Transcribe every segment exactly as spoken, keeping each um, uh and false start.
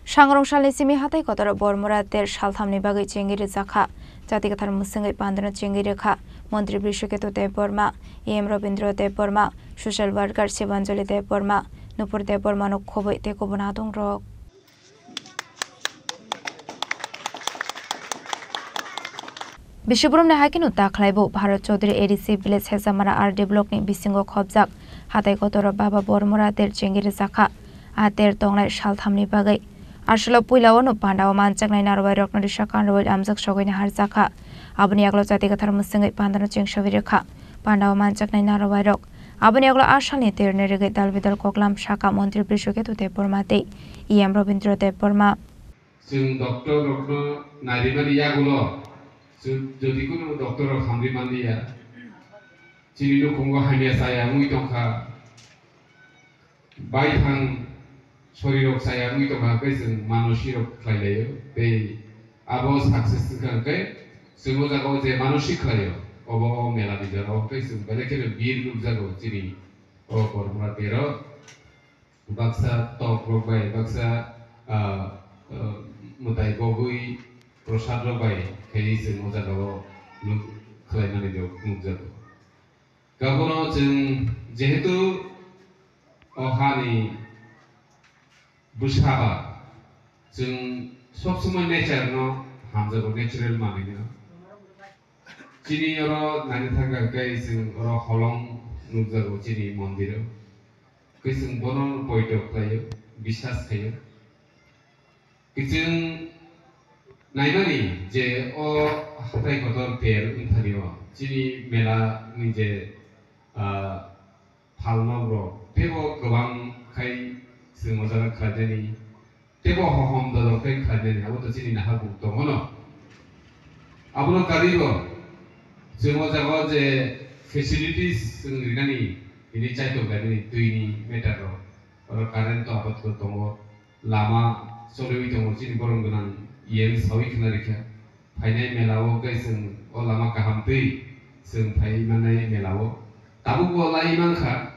Sangrong salni simi hatai kotoro Bormura ter salthamni bagwi chengwi rwjakha. Jati kwthar mwswngwi pandano chengwi rwkha Montri Brishoketu Debbarma, E M Robindra Debbarma, social worker Shibanjali Debbarma, Nupur Debbarmano khobwi tei kubun adongrok. Bisibrumni hakhe no ta khlaibo Bharat Chaudhary A D C village Hesamara R D block ni bisingo khobjak hatai kotoro Baba Bormura ter chengwi rwjakha. A ter tongnai salthamni bagwi. Aswkno puila o no pandao manjaknai narwai rokno risa kanrwui amjak sogwi naharjakha. Aboni yagulo jati kwthar mwswngwi pandano chengsawi rwkha. Pandao manjaknai narwai rok. Aboni yagulo a salni terni rwgwi dal bidal koklam sakha Montri Brishoketu Debbarma tei E M Robindra Debbarma. Chwng doctor rokno nairimani yagulo, chwng jodi kunu doctor rok hamri manliya, chini nukhungo hamya chaya wngwi tongkha, baithang sorirok chaya wngwi tongkha, hwnkhe chwng manosirok khlai laio, tei abo success wngkha hwnkhe chwng o jagao je manosik khlaio, obo o mela ni jora o hwnkhe chwng belai kheno bir nukjago chini o Bormura tero. Baksa tok rok bai, baksa, ah, ah, mwtai bogwi prosad rok bai khaiwi chwng o jaga o nuk-, khlaimani rok nukjago. Abono chwng jehetu o hani bwsa ba, chwng sob somoi nature no hamjago, natural manwi no. Chini oro naina thangkha hwnkhe chwng oro holong nukjago chini mondiro. Hwnkhe chwng bono poito khlaio, biswas khaio. Hwnkhe chwng naimani je o hatai kotor ter wngthani o chini mela ni je, ah, phalnok rok teibo kwbang khai chwng o jaga khlainani, teibo hohom dodok tei khlainani, abo to chini naharmung tongo no. Abono karwi bo chwng o jaga o je facilities chwng rinani hwnwi chaitok lainani twini matter rok, oro current to apato tongo, lama choliwi tongo, chini borom gwnang iyang sawi khna rikha. Phainai mela o khe chwng o lama kaham twi chwng phai mannai mela o. Tabuk bo lai mankha,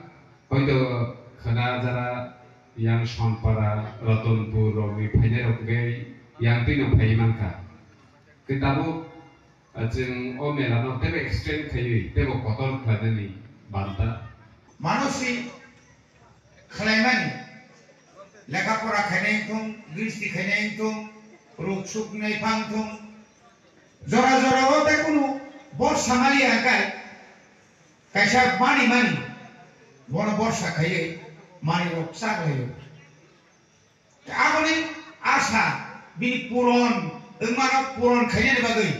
hoito khwna jara yang Sonpara, Ratanpur rokni phainai rok hwnkhe yang twino phai mankha. Khe tabuk, ah, chwng o mela no teibo extend khaiwi teibo kotor khlainani banta. Manasi khlaimani, lekha pora khainai wngthung, gristi khainai wngthung, ruk suknai pha wngthung, jora jora o tei kunu borsa mali ya kai, kaisa mani mani, bono borsa khaiwi mani rok chak laio. Aboni asa bini puron wngmano puron khainani bagwi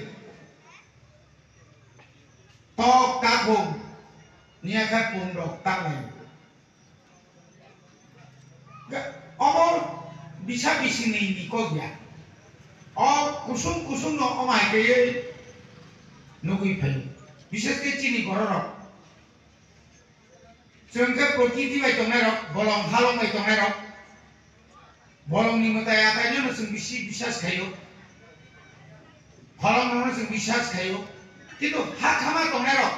tok takhuk niya khe pun rok tak laio. Omo bisa bisingni ni kok ya. O kusung kusung no omo hai khe nugwi phaio. Bishes khe chini borok rok. Chwng khe prokriti bai tongnai rok, bolong halong bai tongnai rok. Bolong ni mwtai atai no chwng bisi biswas khaio. Halong no chwng biswas khaio. Kintu ha khama tongnai rok.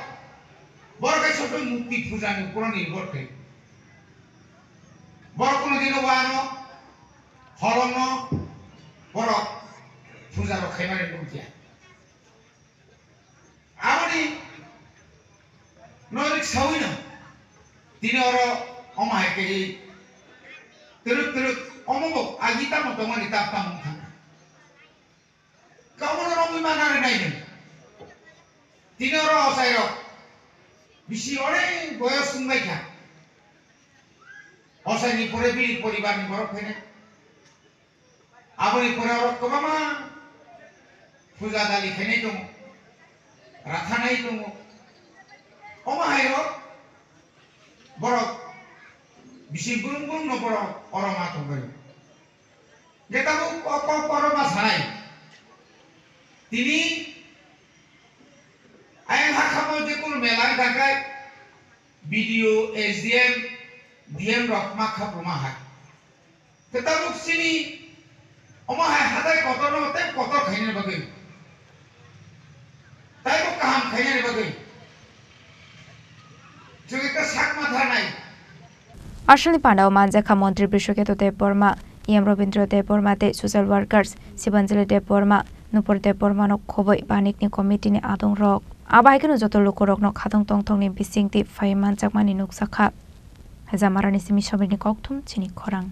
Borok khe sob mukti puja ni upor nirbhor khaio. Borok kono dino wano, holong no, borok puja rok khaimani nukya. Aboni norik sawino tini oro omo hai khe twrwk twrwk omo bo agi tamo tongmani tamo tamo wngkha. Kamono romwi mana rwnai nw. Tini oro ochairok bisi onek boyos wngbai kha. Ochaini pore bini poribarni borok phainai. Aboni pore oro kwbangma puja dali khainai tongo, rathanai tongo. Omo hai rok borok bisi brum brum no borok oro ma tongbai. Je tabuk o kok oro ma sanai. Tini ayang hakhamo je kunu mela wngkha khe B D O, S D M, D M rok ma khapruma hai. Kwtabuk chini omo hai hatai kotorno tei kotor khainani bagwi, taibo kaham khainani bagwi chwng ekta sak ma tharnai. Aswkni pandao manjakha Montri Brishoketu Debbarma, E M Robindra Debbarma tei social workers Sibanjali Debbarma, Nupur Debbarmano khobwi banikni committee-ni adongrok. Abo hai kheno joto lukurokno khatong tongthokni bisingtwi phai manjakmani nukjakha. Jamarani simi Somirni kokthum chini khorang.